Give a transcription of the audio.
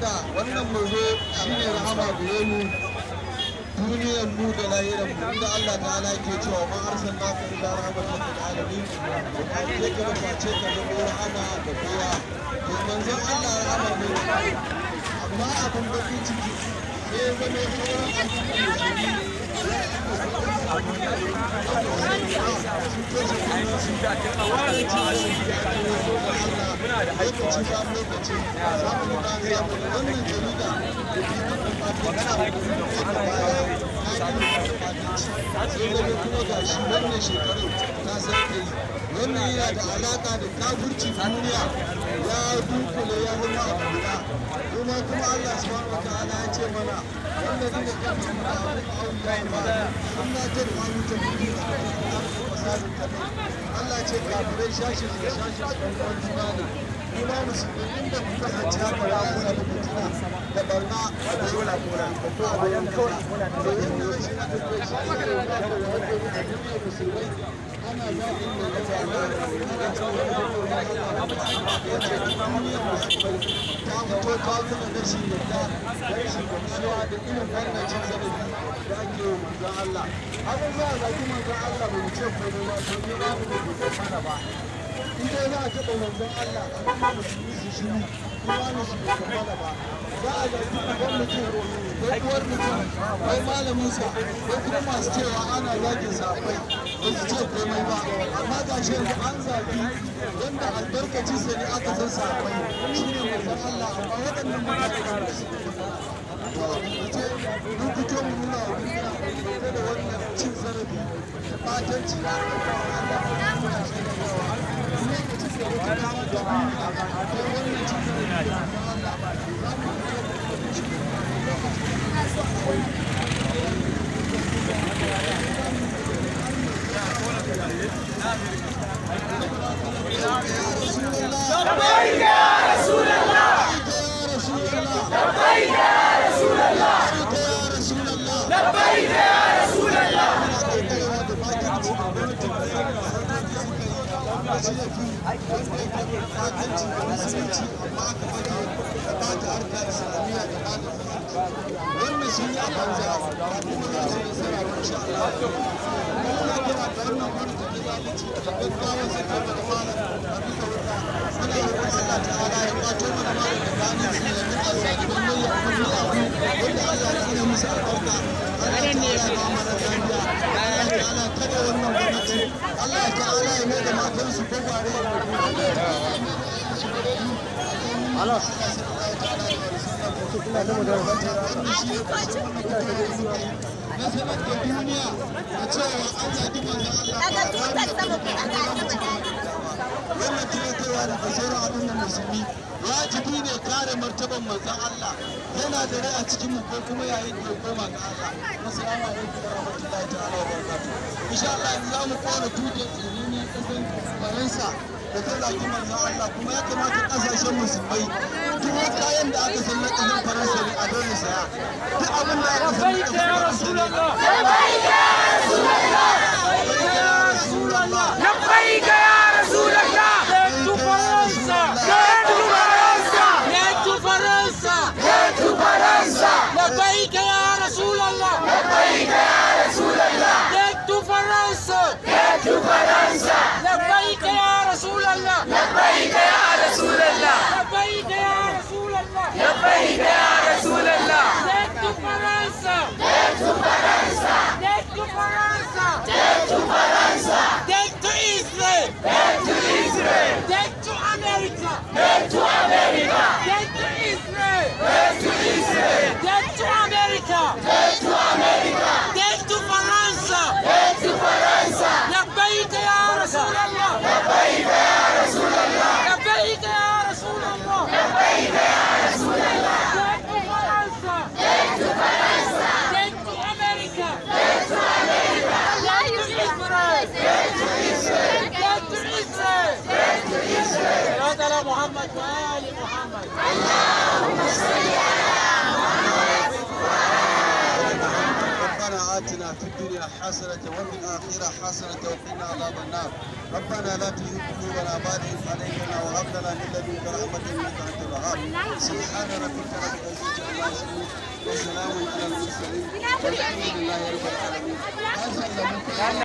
Wanda wannan manzo shine rahama gare mu, duniyar mu da lahirar mu, inda Allah ta'ala yake cewa: "Ma arsalnaka illa rahmatan lil alamin." Ba mu ka ba face ka zama rahama ga kowa. To, manzon Allah rahama ne, amma abin bakin ciki sai ya zama sauran al'ummar musulmi sun toshe kunnensu lokaci bayan lokaci, zamani bayan zamani. Wannan jarida da ta yi wannan ɓatanci a baya, ta yi wannan ɓatanci, sai zama kuma ga shi wannan shekarun ta sake yi. Wannan yana da alaƙa da kafircin duniya ya dunkule, ya zama abu guda. Kuma Allah subhanahu wataala ya ce mana: "والذين كفروا بعضهم أولياء بعض إما تروا تكونوا فساد كبير." Allah ce kafirai shashi su da shashi su ɗan uwan juna ne. Kuma musulmi, inda ku kasance haka, ya samu fitina da barna a bayan kasa. To, wannan rashin haɗin kai shi ne ya kawo wanda a duniyar musulmai ana zagin mai Allah, ana cin zarafin Allah. Ya ce duniyar musulmai ta fito ta nuna rashin yarda da rashin gamsuwa da irin wannan cin zarafi da ake yi manzon Allah. Har za a zagi manzon Allah, ba mu ce komai ba. To, ni na mu bai mana ba. In dai za a taɓa manzon Allah, al'umma musulmi su shiru, imanin su bai kammala ba. Za a zagi uban mutum ko uwar mutum ko malaminsa ko kuma masu cewa ana zagin sahabbai, ba su ce komai ba. Amma ga shi yanzu an zagi wanda albarkacinsa ne aka san sahabbai, shine manzon Allah, amma waɗannan mutane su magana. To, a gurguje, mun fito mu nuna wa duniya da wannan cin zarafi da ɓatanci da aka yi wa Allah. Muna shaidawa lokacin da wata kasa ta duniya ta wannan cin zarafi da manzon Allah, za mu fito mu nuna fushi lokacin da aka yi. لبيك يا رسول الله، لبيك يا رسول الله، لبيك يا رسول الله. Muna ƙoƙarewa da makirci da gwamnatin ƙasar da sojoji suka yi na shirafi wanda yake ɓatanci da musulunci, amma aka fage da ɓata harkar islamiyya da ɓata musulunci. Wannan sun yi a banza, ba kuma za su yi nasara ba, insha Allah. Muna kira ga wannan gwamnati ta zalunci da gaggawa sake mana malam a bisa wuta. Muna roƙon Allah ta'ala ya kwato mana malam da hannun tsinannin azzaluman miyagu wanda Allah ya tsine musu albarka. Allah ta'ala ya ba mana lafiya. Allah ta'ala kada wannan gwamnati. Allah ta'ala ya mai da matansu gwagware. Allah ta'ala ya mai da 'ya'yansu marayu. Allah sallallahu ta'ala alaihi wa sallam. Wannan shi ne ƙarshen wannan fitowa da muka yi na sanar da duniya da cewa an zagi manzon Allah. Daga tutar sama, ku daga sama. Wannan tunatarwa da sauran al'ummar musulmi, wajibi ne kare martaban manzon Allah, yana da rai a cikin mu ko kuma yayin da ya koma ga Allah. Assalamu alaikum wa rahmatullahi ta'ala wa barakatuh. Insha Allah, yanzu za mu kona tutar tsinaniyar ƙasar Faransa da ta zagi manzon Allah. Kuma ya kamata ƙasashen musulmai, duk kayan da aka san na ƙasar Faransa ne, a daina saya. Duk abin da aka san na ƙasar Faransa ne. لبيك يا رسول الله. يا رسول الله. لبيك يا رسول الله. فرنسا. ليت فرنسا. ليت فرنسا. لبيك يا رسول الله. لبيك يا رسول الله. ليت فرنسا. ليت فرنسا. لبيك يا رسول الله. لبيك يا رسول الله. لبيك يا رسول الله. لبيك يا رسول الله. ليت فرنسا. ليت فرنسا. ليت فرنسا. ليت فرنسا. Death to Israel. Death to Israel. Death to America. Death to America. Death to Israel. Death to Israel. Death to America. Death to America. Death to فرنسا. Death to فرنسا. لبيك يا رسول الله. لبيك يا رسول الله. لبيك يا رسول الله. لبيك يا رسول الله. Death to فرنسا. Death to فرنسا. Death to America. Death to America. Death to Israel. Death to Israel. Death to Israel. Death to Israel. صلاة على محمد وآل محمد. اللهم صل على محمد. ربنا آتنا في الدنيا حسنة وفي الآخرة حسنة وقنا عذاب النار. ربنا لا تزغ قلوبنا بعد إذ هديتنا وهب لنا من لدنك رحمة إنك أنت الوهاب. Wahhab. Subhana rabbika rabbil izzati amma yasifun wa salamun alal mursalin, walhamdulillahi rabbil alamin. An sallami.